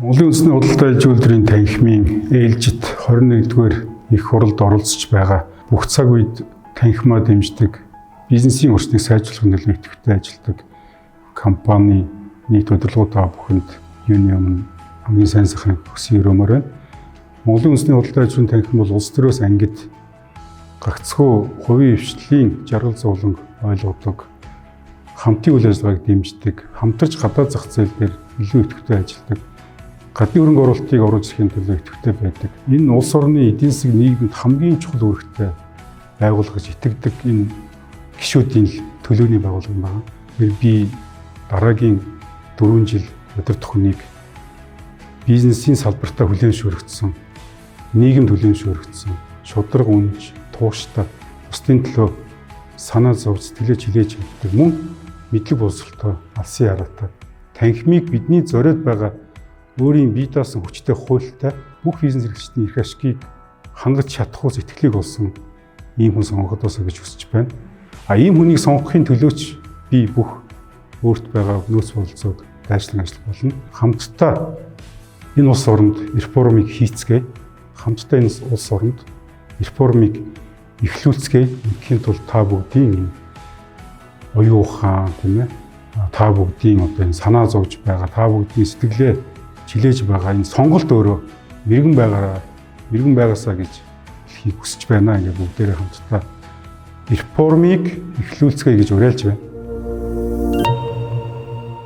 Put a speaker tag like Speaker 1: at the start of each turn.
Speaker 1: Монголын үндэсний худалдаа үйлдвэрийн танхимын ээлжит 21-р их хурлд оролцож байгаа бүх цаг үед танхимаа дэмждэг, бизнесийн орчныг сайжруулахын төлөө идэвхтэй ажилладаг компани нийт удирдлагууд та бүхэнд юуны өмнө хамгийн сайн сайхан хүсэн өрөөмөр байна. Монголын үндэсний худалдаа үйлдвэрийн танхим бол улс төрөөс ангид гагцхүү хувийн хвшлийн жаргал зовлонг ойлгодог, хамтын үйл ажиллагааг дэмждэг, хамтарч гадаад зах зээл дээр илүү идэвхтэй ажилладаг, гадны хөрөнгө оруулалтыг оруулж ирэхин төлөө идэвхтэй байдаг. Энэ улс орны эдийн засаг нийгэмд хамгийн чухал үүрэгтэй байгууллага гэж итгэдэг энэ гишүүдийн л төлөөний байгууллага юм байна. Тэгэхээр би дараагийн 4 жил удирдах хүнийг бизнесийн салбартаа хүлээн зөвшөөрөгдсөн, нийгэмд хүлээн зөвшөөрөгдсөн, шударга үнэнч, тууштай, бусдын төлөө санаа зовж сэтгэлээ чилээж чаддаг мөн мэдлэг боловсролтой, алсын яраатай танхимыг бидний зориод байгаа өөрийн бие даасан хүчтэй хуультай бүх бизнес эрхлэгчдийн эрх ашгийг хангаж чадах ус итгэлийг олсон ийм хүн сонгогдоосоо гэж хүсэж байна. А ийм хүнийг сонгохын төлөөч би бүх өөрт байгаа нөөц бололцоог дайчлан ажиллах болно. Хамтдаа энэ улс оронд реформыг хийцгээе. Хамтдаа энэ улс оронд реформыг эхлүүлцгээе. Ингэхийн тулд та бүгдийн энэ оюун ухаан, тийм ээ, та бүгдийн одоо энэ санаа зовж байгаа, та бүгдийн сэтгэлээ чилээж байгаа энэ сонголт өөрөө мэрэгэн байгаараа, мэрэгэн байгаасаа гэж хэлхийг хүсэж байна. Ингээ бүгдээрээ хамтдаа реформыг эхлүүлцгээе гэж уриалж байна.